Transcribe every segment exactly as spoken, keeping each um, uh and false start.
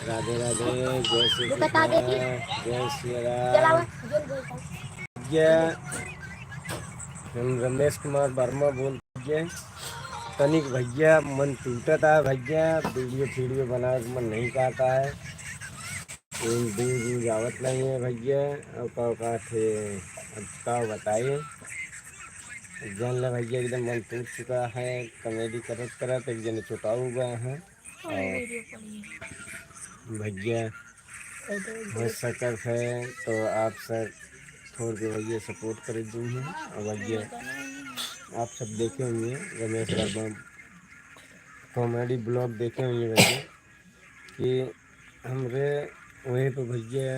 राधे राधे, जय श्री कृष्णा, जय श्री राम। भैया, हम रमेश कुमार वर्मा बोल रहे। तनिक भैया मन टूटत है भैया, वीडियो फीडियो बनावे के मन नहीं कहता है। इन views views आवत नहीं है भैया। और का, का थे, अब का बताइए, जान ले भैया, एकदम मन टूट चुका है। कॉमेडी करत करत एक जने चोटाऊ गए हैं। और भैया हो सकत है तो आप सब थोड़ के भैया सपोर्ट कर दीजिए। और भैया आप सब देखे होंगे रमेश वर्मा कॉमेडी ब्लॉग देखे होंगे भैया कि हमरे वहीं पे भैया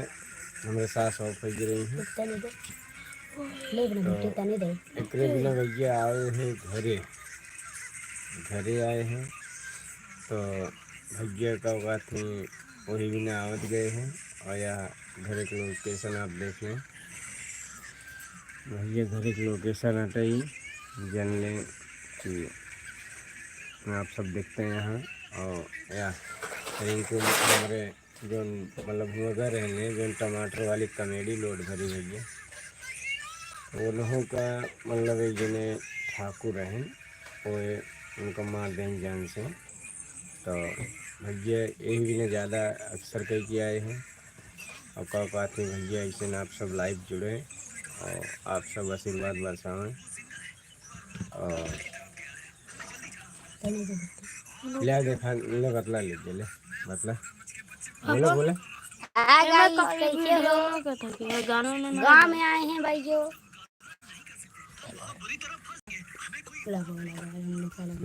हमरे सास ऑफ हो रही हैं। एकरे बिना भैया आए हैं घरे, घरे आए हैं तो भैया का बात नहीं, वही बिना आवत गए हैं। और यह घरे के लोकेशन आप देख लें भैया, घरे के लोकेशन हटे ही, जान लें कि आप सब देखते हैं यहाँ। और या रिंकू हमारे जोन मतलब हुआ घर रहने जोन टमाटर वाली कॉमेडी लोड भरी भैया, वो लोगों का मतलब एक जने ठाकुर हैं, वो उनका मार दें जान से। तो भैया यही भी ने ज़्यादा अक्सर कई किया है। और का बात है भैया, ऐसे ना आप सब लाइव जुड़े और आप सब आशीर्वाद बरसावें। और ले देखा, ले बतला ले, ले बतला। बोलो, बोलो। आ एमे गाइस, का कैसे हो? गाँव में आए हैं भाई जो।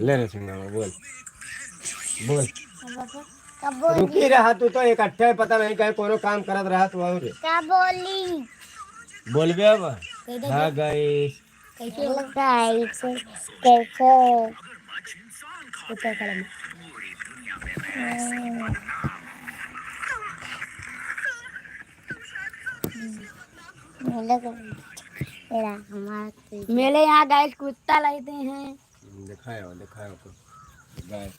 ले रे सिंगावा, बोल। बोल। रुकी रहा तू तो इकट्ठे, पता नहीं कहीं कोनो काम करत रहा तू और। का बोली? बोलबे अब। हाँ गाइस। कैसे हो? गाइस, कैसे हो? ऊपर कलम। मेले को, मेले यहाँ गाइस कुत्ता लाते हैं। दिखाओ, दिखाओ तो। गाय,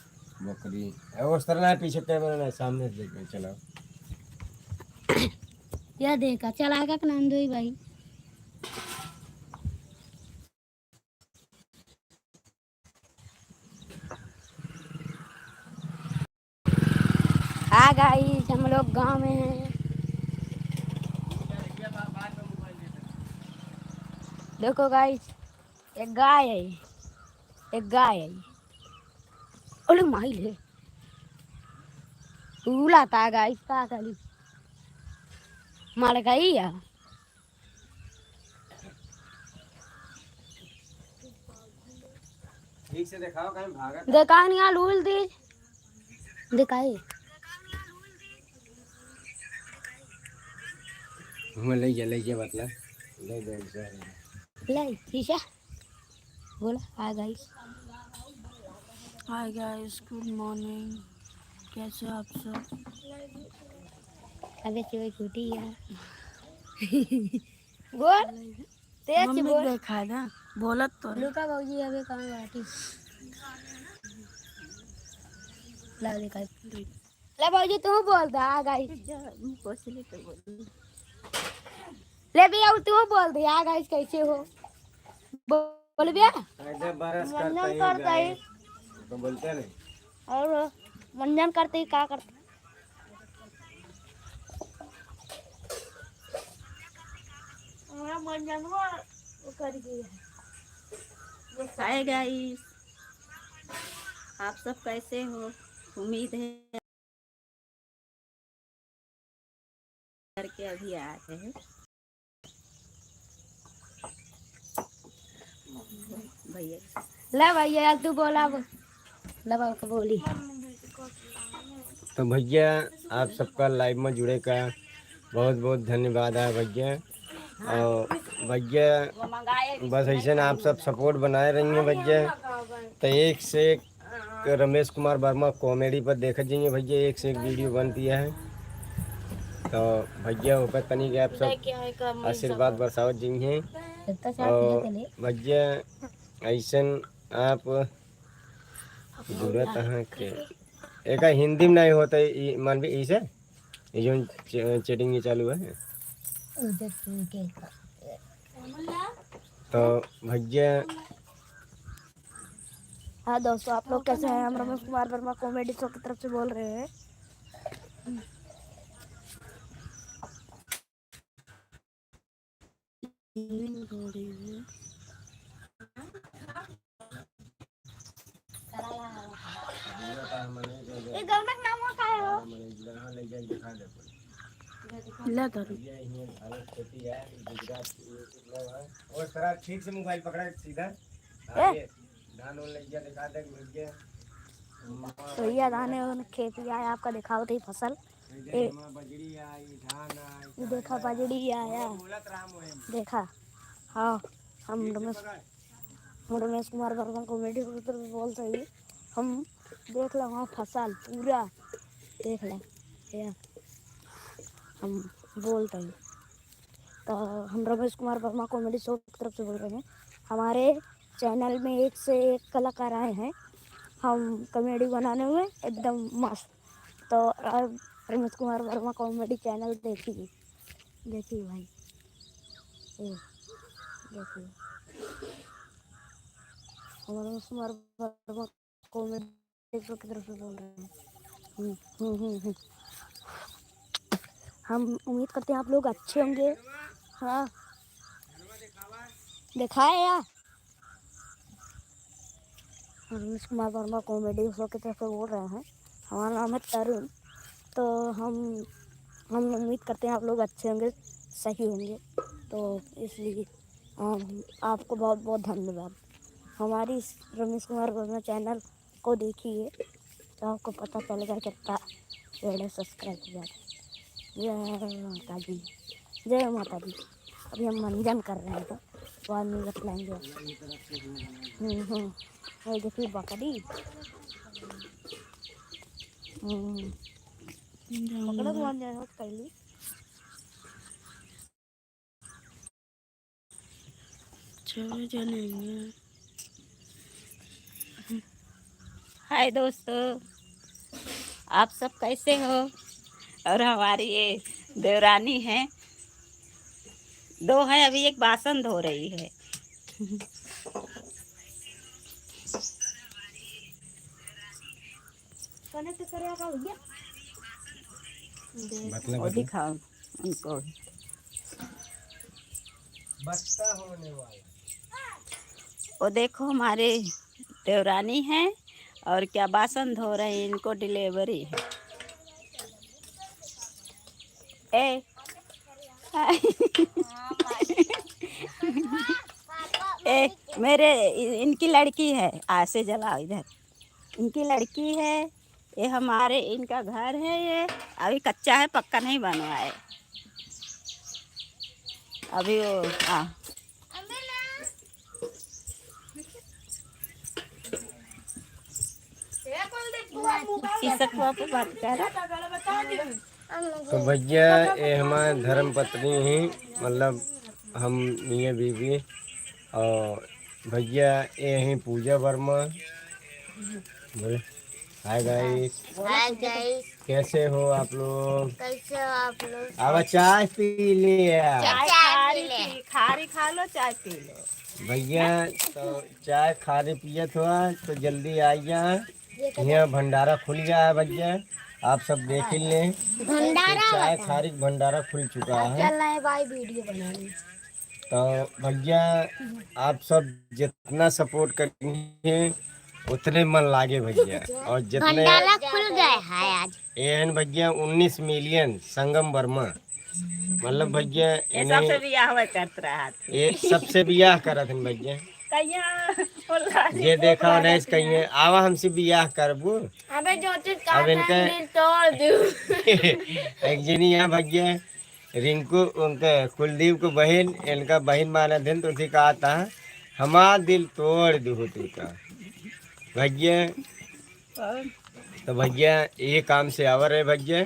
बकरी। ए, उस तरह ना, पीछे कैमरा ना, सामने से देख, चलाओ। यह देखा, चलाएगा कि नंदोई भाई? हाँ गाइस, हम लोग गांव में हैं। देखो गाइस, एक गाय है, एक गाय है। अरे माई ले, उलाता गाइस, का करी, मर गई है। ठीक से देखाओ, कहीं भागत। देखा नहीं, आ लूल दी। दिखाई। घूमे ले जा, ले जा, बतला। ले जा, ले जा। ले, पीछे। बोला, हाय गाइस। हाय गाइस, गुड मॉर्निंग। कैसे हो आप सब? अबे चोरी छूटी यार। बोल। तेज से मम्मी बोल। देखा ना, बोलत तो है। लुका भौजी अबे कहाँ बाटी? ला देखा। ले भौजी तू बोल दे, आ गाइस। जा, मुँह पोछ ले तो बोल। ले भैया तू बोल दे, आ गाइस कैसे हो? बोल भैया। ऐसे बरस करता ही करता ही। गाइस। तो बोलते नहीं। और मंजन करते ही का करते? हमारा मंजनवा वो कर गई है। हाय गाइस, आप सब कैसे हो? उम्मीद है करके अभी आ रहे हैं। भैया। ले भैया, यार तू बोला वो। ले बाबा को बोली। तो भैया, आप सबका लाइव में जुड़े का बहुत बहुत धन्यवाद है भैया। और भैया, बस ऐसे ना आप सब सपोर्ट बनाए रहिए भैया। तो एक से एक रमेश कुमार वर्मा कॉमेडी पर देखत जाइए भैया, एक से एक वीडियो बनती है। तो भैया, ओकर तनिक आप सब आशीर्वाद बरसावत जाइए। और भैया, ऐसन आप जुड़त हैं के एका हिंदी में नहीं होता, ई, मानवी, इसे, ये जो चे-, चैटिंग ये चालू है। उधर से देख। तो भैया, हाँ दोस्तों, आप लोग कैसे हैं? हम रमेश कुमार वर्मा कॉमेडी शो की तरफ से बोल रहे हैं। ये गौना के नाम का है हो? ले धर। और थोड़ा ठीक से मोबाइल पकड़ा सीधा। ए। धान उन लग गया, दिखा दे, मिल गया। तो ये धान है, उन खेत गया है, आपका दिखावत ही फसल। ए, एमा बजरी आई, धान आई, ये देखा, बजरी आया। बोलत रहा मोहे में। देखा, हाँ, हम ये रमेश, पकड़। हम रमेश कुमार वर्मा कॉमेडी के तरफ से बोलते ही, हम देख लो वहाँ फसल पूरा देख लो, या हम बोलते ही। तो हम रमेश कुमार वर्मा कॉमेडी शो की तरफ से बोल रहे हैं। हमारे चैनल में एक से एक कलाकार आए हैं, हम कॉमेडी बनाने में एकदम मस्त। तो अब रमेश कुमार वर्मा कॉमेडी चैनल देखिए, देखिए भाई, ये देखिए, हम रमेश कुमार वर्मा कॉमेडी की तरफ से बोल रहे हैं। हम्म, हम्म, हम्म, हम्म। हम उम्मीद करते हैं आप लोग अच्छे होंगे। हाँ, दिखाए यार। हम रमेश कुमार वर्मा कॉमेडी शो की तरफ से बोल रहे हैं। हमारा नाम है तरुण। तो हम हम उम्मीद करते हैं आप लोग अच्छे होंगे, सही होंगे। तो इसलिए, अम, आपको बहुत बहुत धन्यवाद। हमारी इस रमेश कुमार वर्मा चैनल को देखिए, तो आपको पता चलेगा कितना बड़ा सब्सक्राइब हुआ। जय माता दी, जय माता दी। अभी हम मंजन कर रहे हैं, तो बाद में बतलाएंगे। हम्म, हम्म। ये देखिए बकरी। हम्म। पकड़ो तो मंजन हो पहले। चलो जनेंगे। हाय दोस्तों, आप सब कैसे हो? और हमारी ये देवरानी है, दो है, अभी एक बासन धो रही है। कनेक्ट करेगा भैया। मतलब और बता। दिखाओ उनको। बस्ता होने वाला। वो देखो, हमारे देवरानी है और क्या बासन धो रहे हैं, इनको डिलीवरी है। ए, ए, मेरे, इ-, इनकी लड़की है, आसे जलाओ इधर। इनकी लड़की है, ये हमारे, इनका घर है, ये अभी कच्चा है, पक्का नहीं बनवा है। अभी वो, हाँ। शीशक बापू बात कर रहा। तो भैया, ये हमारे धर्म पत्नी ही, मतलब हम मियाँ बीवी। और भैया, ये ही पूजा वर्मा। बोले, हाय गाइस। हाय गाइस। कैसे हो आप लोग? कैसे हो आप लोग? अब चाय पी लिया। चाय चाय खारी पी ले। पी, खारी खा लो, चाय पी लो। भैया, तो चाय खारी पियत हुआ तो जल्दी आ गया। यहाँ भंडारा खुल गया है भैया, आप सब देख ही लें। भंडारा तो चाय होता है। खारी भंडारा खुल चुका है। चल रहे हैं भाई, वीडियो बना रहे हैं। तो भैया, आप सब जितना सपोर्ट करेंगे उतने मन लागे भैया। और जितने भंडारा खुल गया है आज। एहन भैया उन्नीस मिलियन संगम वर्मा, मतलब भैया ये इन्हें सबसे बियाह हुआ करत रहा था। ये सबसे बियाह करत हन भैया। कहिया बोला ये देखा नहीं कहिए आवा हमसे बियाह करबू। अबे जो चीज अब इनका दिल तोड़ दू। एक जनी यहाँ भैया रिंकू, उनके कुलदीप को बहिन, इनका बहिन मानत हन, तो उसी कहा था, "हमार दिल तोड़ दू तू का।" भैया, तो भैया, ये काम से आवर है भैया।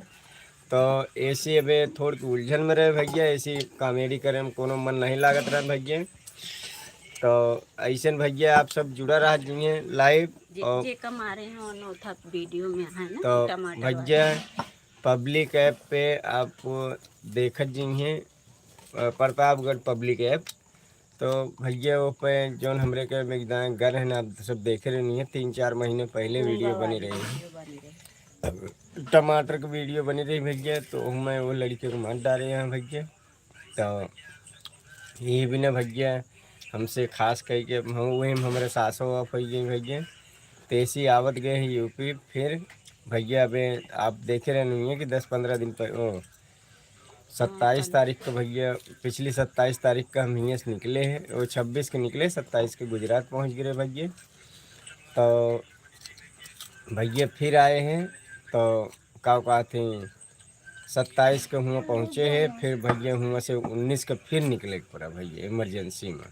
तो ऐसे अबे थोड़ के उलझन में रहे भैया, ऐसी कॉमेडी करे में कोनो मन नहीं लागत रहे भैया। तो ऐसन भैया आप सब जुड़ा रह जाइए live। जे, और जे कमा रहे हैं, उन्हों था video में, है ना, तो टमाटर वाला। भैया पब्लिक ऐप पे आप देखत जाइए, अ, प्रतापगढ़ पब्लिक ऐप। तो भैया वो पे जौन हमरे के एकदम घर है ना, आप सब देखे रहनी है, तीन चार महीने पहिले video बनी रही है। टमाटर के video बनी रही भैया, तो मैं वो लड़के को मार डाले हैं भैया। तो ये भी ना भैया हमसे खास कह के हम वही में हमारे सासो off हो गई भैया। तो ऐसे ही आवत गए हैं यूपी। फिर भैया अबे आप देखे रहनी है कि दस पन्द्रह दिन पर, ओ, सत्ताईस तारीख को भैया, पिछली सत्ताईस तारीख का हम हियाँ से निकले हैं, वो छब्बीस के निकले, सत्ताईस के गुजरात पहुँच गए भैया। तो भैया फिर आए हैं, तो का कहते हैं, सत्ताईस के हुआं पहुँचे हैं, फिर भैया हुआं से उन्नीस के फिर निकले के पड़ा भैया emergency में।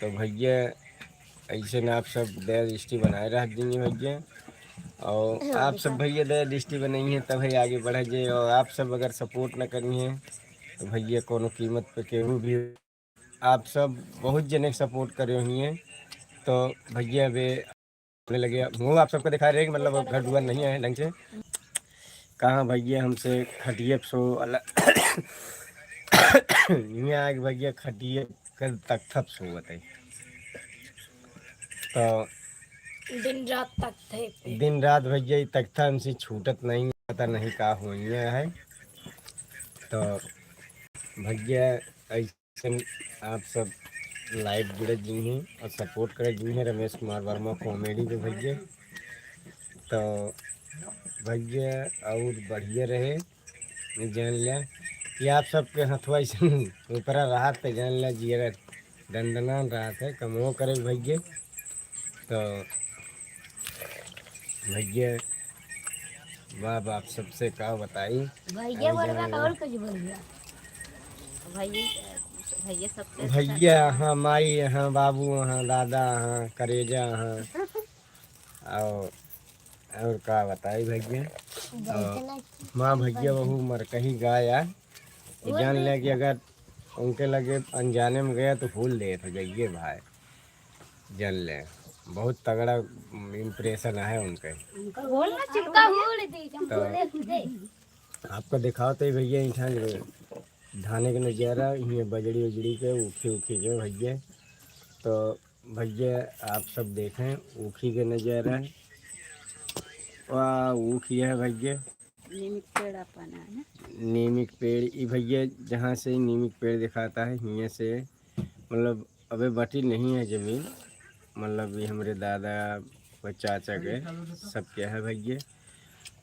तो भैया ऐसे ना आप सब दया दृष्टि बनाए रह दीजिए भैया, और आप सब भैया दया दृष्टि बनाई है तब ही आगे बढ़े जे, और आप सब अगर support न करी हैं तो भैया कोनो कीमत पे केहू भी, आप सब बहुत जने support करे हुई हैं। तो भैया अबे लगे, मुँह आप सबको दिखा रहे हैं कि मतलब घर दुआर नहीं है ढंग से। कहाँ भैया हमसे खटिए पे सो अलग यहाँ आके भैया खटिए कर तख्ता पे सो बताई। तो दिन रात तख्ते पे। दिन रात भैया ये तख्ता हमसे छूटत नहीं, पता नहीं का हुआ है। तो भैया ऐसे आप सब live जुड़े जी हैं और support करे जी हैं रमेश कुमार वर्मा comedy के भैया। तो भैया और बढ़िया रहे, जान लिया कि आप सबके हथवा ऐसे ऊपर रहा तो जान लिया जियरा दंदनान रहा था, कमो करे भैया। तो भैया बाप, आप सबसे का बताई। भैया अभी बड़का जान तो लो। और कुछ भैया। भैया, भैया सबसे अच्छा भैया था। हाँ, माई हाँ, बाबू हाँ, दादा हाँ, करेजा हाँ। और, और का बताई भैया। और माँ भैया बहू मर कहीं गाया। वो जान ले कि अगर उनके लगे अनजाने में गया तो भूल दे तो जाइए भाई। जान ले, बहुत तगड़ा impression है उनके। बोल ना, चिपका बोल दी, हम तो बोले थे। आपको दिखाओ तो भैया इठान धाने के नजारा, ये बजड़ी उजड़ी के, ऊखी उखी के भैया। तो भैया आप सब देखें ऊखी के नजारा। वाह, ऊखी है भैया। नीम के पेड़ अपन है ना? नीम के पेड़, ई भैया जहाँ से नीम के पेड़ दिखाता है, हियाँ से, मतलब, अबे बटी नहीं है जमीन, मतलब, ये हमरे दादा व चाचा के सबके है भैया।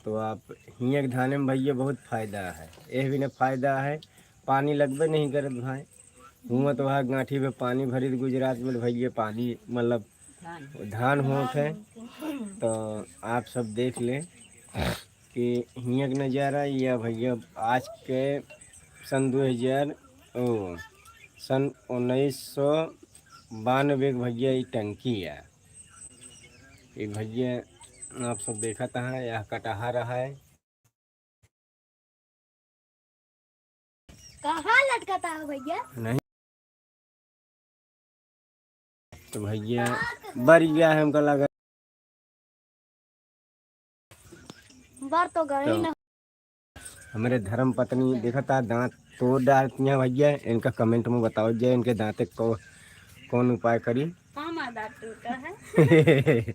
तो आप हियाँ के धाने में भैया बहुत फायदा है, एह भी ना फायदा है, पानी लगबे नहीं करत भाई। हुआं तो वहाँ गांठी पे पानी भरी, गुजरात में तो भैया पानी, मतलब, धान। धान होत है। तो आप सब देख लें कि हियाँ के नज़ारा, या भैया आज के सन दो हज़ार, ओ, सन उन्नीस सौ बानवे के भैया ई टंकी है। ये भैया आप सब देखत हैं, यह कटहर है। कहाँ लटकता है भैया? नहीं। तो भैया, बर गया है हमका लगा। बर तो गए तो ना। हमरे धर्म पत्नी देखता दांत तोड़ डालती हैं भैया, इनका comment में बताओ जे इनके दांते को, कौन उपाय करी। हमार दांत टूटा है।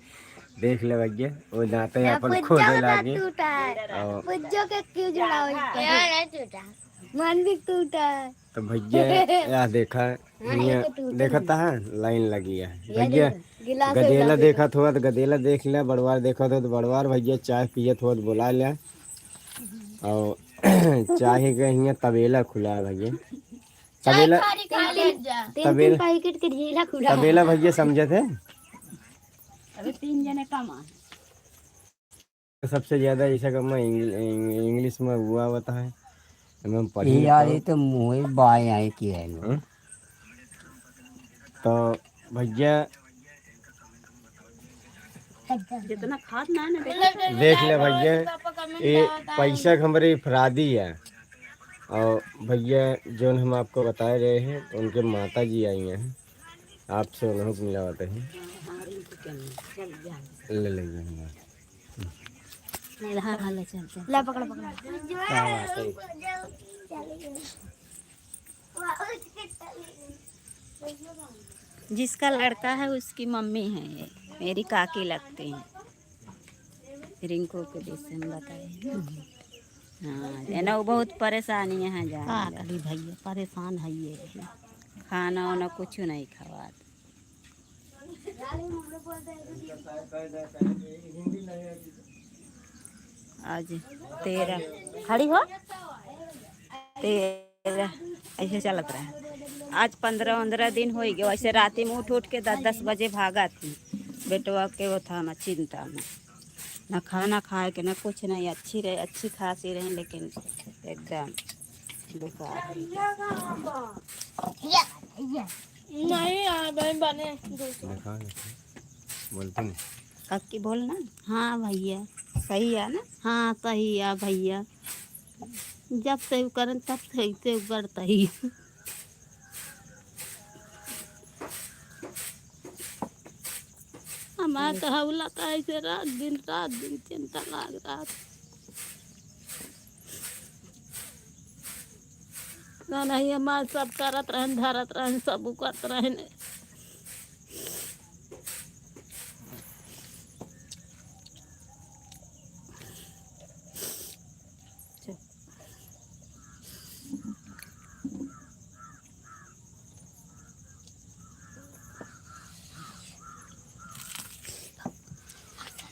देख ले भैया, वो दांते अपन खोदे लागे। टूटा है। और पुज्जो के क्यों जुड़ाओ इसको? यार, नहीं टूटा। मन भी टूटा है। तो भैया, यह देखा, हाँ, हियाँ ये तो टूटा देखता है, लाइन लगी है। ये भैया, देखो, गिलास गदेला उल्टा देखत हुआ तो गदेला देख ले, बड़वार देखत हुआ तो बड़वार, भैया चाय पियत हुआ तो बुला ले। और चाय के हियाँ तबेला खुला है भैया। चाय तबेला, खाली, खाली। तीन, तीन तबेला, पैकेट के ढेला खुला है। तबेला भैया समझत है? अबे तीन जने कमा। सबसे ज्यादा ऐसा कमा इंग्ल-, इंग-, English में हुआ होता है। हम पढ़ी ये यार, तो ये तो मुँह बाएं आए की है लो। हम्म? तो भैया जितना खात ना है ना, देखा। देख ले भैया, ये पैसा के हमरे अफराधी है। और भैया, जोन हम आपको बता रहे हैं, उनके माता जी आई हैं। आपसे उन्हों को मिलावत है। हाँ, हाँ, इनको क्या मिला? चल, जा। ले, ले, ले, ले। हाँ, हाँ, ले, चल, चल। ला, पकड़, पकड़। क्या बात है? जिसका लड़का है, उसकी मम्मी है ये, मेरी काकी लगती हैं। रिंकू के विषय में बताए। हाँ, है ना, वो बहुत परेशानी है जान का ले। करी भैया, परेशान है ये। खाना वाना कुछ नहीं खवात। आज तेरह, खड़ी हो, तेरह, ऐसे चलत रहा। आज पन्द्रह उन्द्रह दिन होइ गए, वैसे राती में उठ उठ के दस दस बजे भागत ही। बेटवा के वो था ना चिंता में, ना खाना खाए के, ना कुछ नहीं। अच्छी रहे, अच्छी खासी रही, लेकिन एकदम बेकार। नहीं, आ, बने, बने, दूसरा। देखा, देखा। बोलते नहीं। काकी बोल ना। हाँ भैया, सही है ना? हाँ, सही है भैया। जब से उ करन, तब से ऐसे उगड़ता ही। हमार तो हौला का ऐसे रात दिन, रात दिन चिंता लाग रहा। ना नहीं, हमार सब करत रहन, धरत रहन, सब उ करत रहन।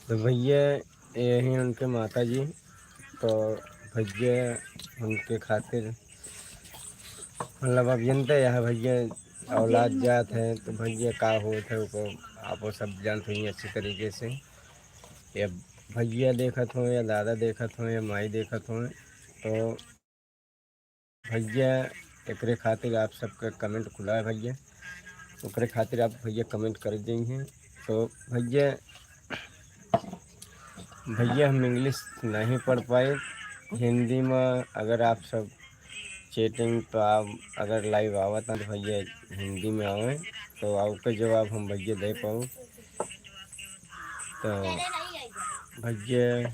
तो भैया, यही उनके माता जी, तो भैया उनके खातिर, मतलब, अब जनते यह भैया औलाद जात है, तो भैया का होत है, उको आपो सब जानत होइए अच्छे तरीके से। या भैया देखत हो, या दादा देखत हो, या माई देखत हो, तो भैया, एकरे खातिर आप सबके comment खुला है भैया, ओकरे खातिर आप भैया comment कर देंगे। तो भैया, भैया, हम English नहीं पढ़ पाए, हिंदी में अगर आप सब chatting पे आप अगर live आवत हैं तो भैया हिंदी में आवें, तो आपके जवाब हम भैया दे पाओ। तो भैया,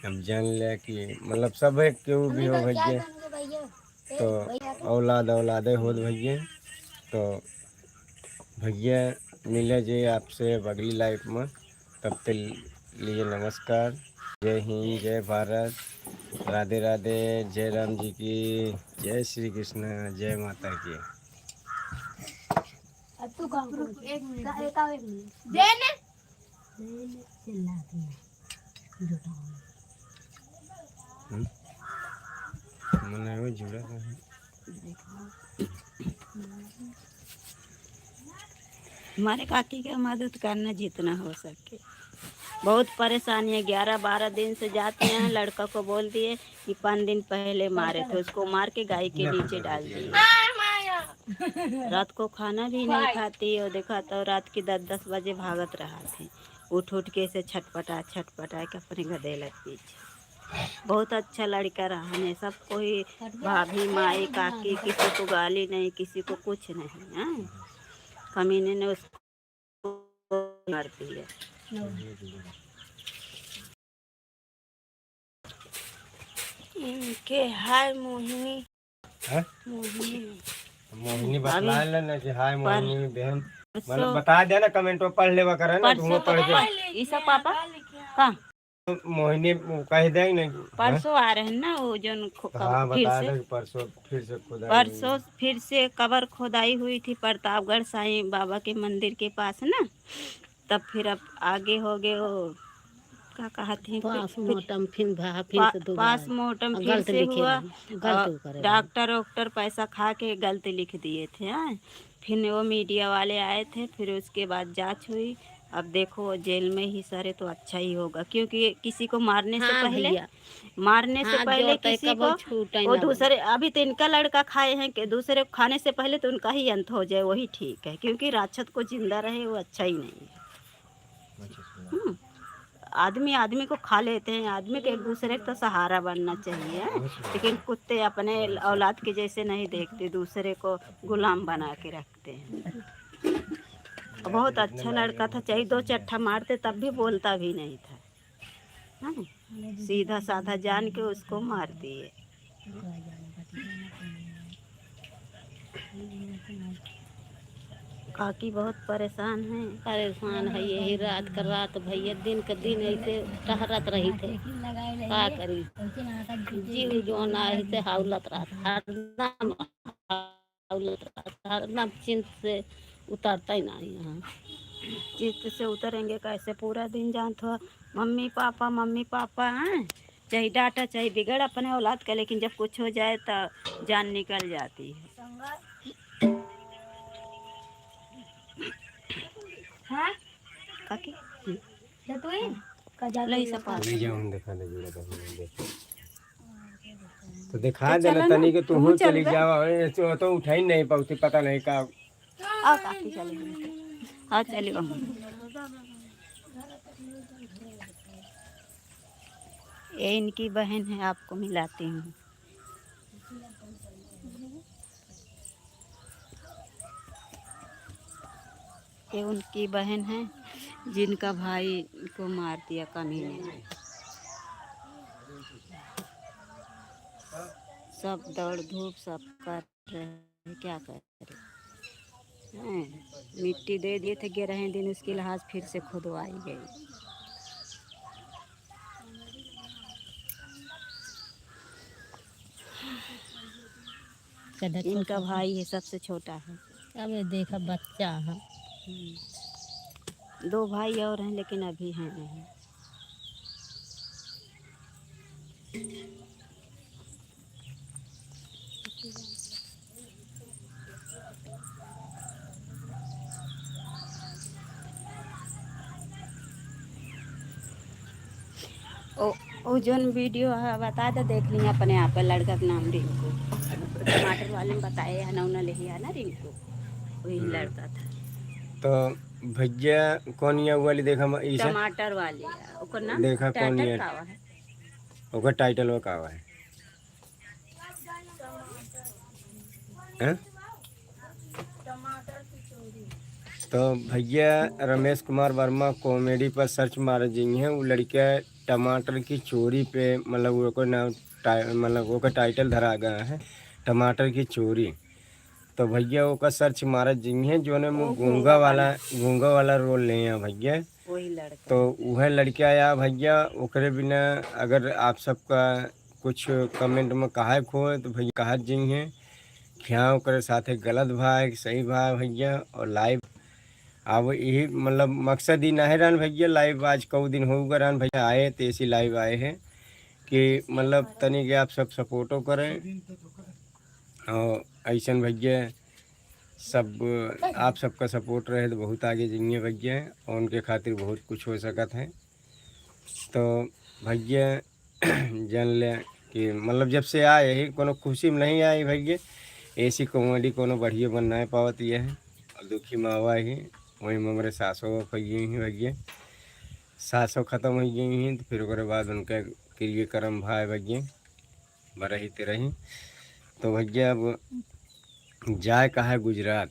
अब जान ले कि मतलब सब है, केहू भी हो भैया, तो औलाद औलादे होत भैया। तो भैया, मिले जे आपसे अब अगली live में, तब तक लिए नमस्कार, जय हिंद, जय भारत, राधे राधे, जय राम जी की, जय श्री कृष्ण, जय माता की। अब तू काम करो। एक मिनट। का-, एक, एक मिनट। दे ने। दे ने, चिल्ला दिया। हम्म? मने वो जुड़ा था। हमारे काकी का मदद करना जितना हो सके। बहुत परेशानी है, ग्यारह बारह दिन से जाते हैं, लड़का को बोल दिए कि पाँच दिन पहले मारे थे, उसको मार के गाय के नीचे डाल दिए। रात को खाना भी नहीं खाती और देखा तो रात की दस दस बजे भागत रहा थे, उठ उठ के ऐसे छटपटा छटपटा के अपने गदेला के पीछे। बहुत अच्छा लड़का रहा है, सब कोई, भाभी, माई, काकी, किसी को गाली नहीं, किसी को कुछ नहीं, हाँ। कमीने ने उसको मार दिया। इनके हाय मोहिनी। हैं? मोहिनी। मोहिनी अभी बतला लेना कि हाय पर-, मोहिनी बहन। परसों मतलब बता देना, comment में पढ़ लेवा करे ना, परसों तुम पढ़ के। ई सब पापा? का? मोहिनी कह देंगे ना। परसों आ रहे हैं ना, वो जौन खो-, हाँ, फिर बता से, दे कि परसों फिर से खुदाई परसों हुई। फिर से कबर खोदाई हुई थी प्रतापगढ़ साईं बाबा के मंदिर के पास ना, तब फिर अब आगे हो गए वो, का कहत हैं, फिर, फिर पोस्टमार्टम फिर भा-, फिर पा-, से दोबारा पोस्टमार्टम फिर गलत से लिखे हुआ, रहे, गलत और करे रहे। डॉक्टर वॉक्टर पैसा खा के गलत लिख दिए थे, हाँ। फिर वो मीडिया वाले आए थे, फिर उसके बाद जांच हुई। अब देखो, जेल में ही सरे तो अच्छा ही होगा, क्योंकि किसी को मारने से हाँ पहले, भैया। मारने से हाँ, पहले जो तय किसी कबो को, छूटे वो ना दूसरे, अभी तो इनका लड़का खाए हैं कि दूसरे को खाने से पहले तो उनका ही अंत हो जाए, वही ठीक है, क्योंकि राक्षस को जिंदा रहे, वो अच्छा ही नहीं है। अच्छा, सुना। हम्म। आदमी आदमी को खा लेते हैं। आदमी के एक दूसरे को तो सहारा बनना चाहिए, हैं? लेकिन कुत्ते अपने औलाद के जैसे नहीं देखते, दूसरे को गुलाम बना के रखते हैं। बहुत अच्छा लड़का था, चाहे दो चट्टा मारते तब भी बोलता भी नहीं था, हैं? सीधा साधा जान के उसको मार दिए। काकी बहुत परेशान है। परेशान है, यही रात का रात भैया, दिन का दिन ऐसे टहरत रही थे। का करी, जीव जोन ऐसे हाउलत रहत, हरदम हाउलत रहत, हरदम चिंत से उतरता ही नहीं है। चित्त से उतरेंगे कैसे? पूरा दिन जानत हो, मम्मी पापा, मम्मी पापा हैं, चाहे डांटा चाहे बिगड़ अपने औलाद का, लेकिन जब कुछ हो जाए तो जान निकल जाती है। हाँ? काकी? जतुइन? का जातुइन? ले, सब पास। ले जाओ, हम दिखा दे, जूड़ा दे, हम देख। तो दिखा तो देना चलो ना, तनी के तू तू हो चली चलबे। जाओ, ए, तो, तो उठाई नहीं पाउती, पता नहीं का। आओ काकी, चलो। हाँ, चलिए। ये इनकी बहन है, आपको मिलाती हूँ। ये उनकी बहन है, जिनका भाई को मार दिया कमीने ने। सब दौड़ धूप सब कर रहे हैं, क्या करें? हैं, मिट्टी दे दिए थे, ग्यारह दिन उसकी लाश फिर से खुदवाई गई। इनका भाई है, सबसे छोटा है। अब ये देखा, बच्चा है। हम्म। दो भाई और हैं, लेकिन अभी हैं नहीं। ओ, ओ जोन वीडियो है, बता दे, देख ली अपने आप, लड़का का नाम रिंकू। टमाटर वाले में बताए है ना, उन्हें ले लिया ना रिंकू, वही हम्म। लड़का था। तो भैया, कौन ये वाली देखा म-, ई से? टमाटर वाली है, ओकर नाम देखा कौन टाइटल ये? का है? ओकर टाइटल वो का है? हैं? तो भैया, रमेश कुमार वर्मा कॉमेडी पर सर्च मारे जी हैं, वो लड़का टमाटर की चोरी पे, मतलब, ओकर नाम टाइ-, मतलब, ओकर टाइटल धरा गया है, टमाटर की चोरी। तो भैया, ओकर सर्च मारे जी हैं, जोने में ओ, गूंगा गूंगा वाला, वाला। गूंगा वाला रोल ले हैं भैया। वही लड़का। तो वह लड़का आया भैया, ओकरे बिना अगर आप सबका कुछ कमेंट में कहे को हो, तो भैया कहा जी हैं, क्या ओकरे साथे गलत भा है कि सही भा है भैया। और लाइव अब यही, मतलब, मकसद ही नहीं रहन भैया, लाइव आज कऊ दिन हो गए रहन भैया आए, तो ऐसी लाइव आए हैं कि, मतलब, तनी के आप सब सपोर्टो करें। और ऐसन भैया, सब आप सबका सपोर्ट रहे तो बहुत आगे जाएंगे भैया, और उनके खातिर बहुत कुछ हो सकत है। तो भैया, जान ले कि, मतलब, जब से आए ही कोनो खुशी में नहीं आई भैया, ऐसी कॉमेडी कोनो बढ़िया बन नहीं पावत ये है। और दुखी मावा ही, वही में हमरे सासो खइए ही भैया, सासो खत्म हो गई ही, तो फिर ओकरे बाद उनका क्रियाक्रम भाई भैया बरही ते रही। तो भैया, अब जाए का है गुजरात,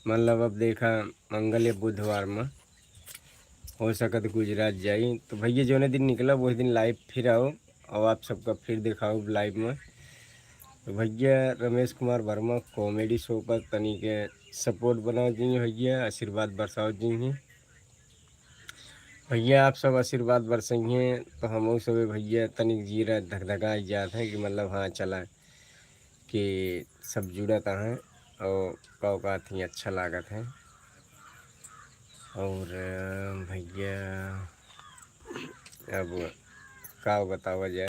मतलब, अब देखा, मंगल या बुधवार में हो सकत गुजरात जाई। तो भैया, जोने दिन निकलब, वही दिन लाइव फिर आओ और आप सबका फिर दिखाओ लाइव में। तो भैया, रमेश कुमार वर्मा कॉमेडी शो पर तनी के सपोर्ट बनाओ जी भैया, आशीर्वाद बरसाओ जी। भैया, आप सब आशीर्वाद बरसइहें, तो हमहू सबे भैया तनिक जीरा धकधकाई जात है कि, मतलब, हाँ, चला कि सब जुड़त हैं और का कहत ही अच्छा लागत है। और, अ, भैया, अब का बतावा जाए,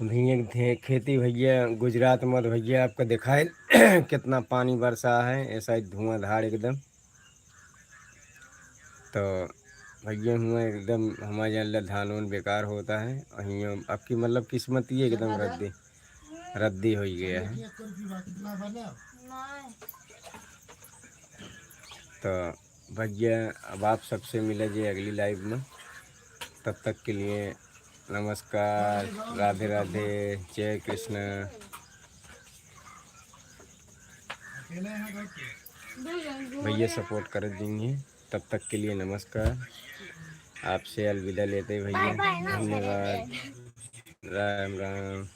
भैया, खे-, खेती भैया गुजरात में तो भैया आपको दिखाए कितना पानी बरसा है, ऐसा ही धुआंधार एकदम। तो भैया, हुआ एकदम हमारे यहाँ ला धान वान बेकार होता है, और हियाँ आपकी, मतलब, किस्मत ही एकदम रद्दी, रद्दी हो गया है। तो भैया, अब आप सबसे मिले जे अगली लाइव में। तब तक के लिए नमस्कार, राधे राधे, जय कृष्णा। भैया सपोर्ट कर देंगे। तब तक के लिए नमस्कार। आपसे अलविदा लेते हैं भैया। धन्यवाद। राम राम।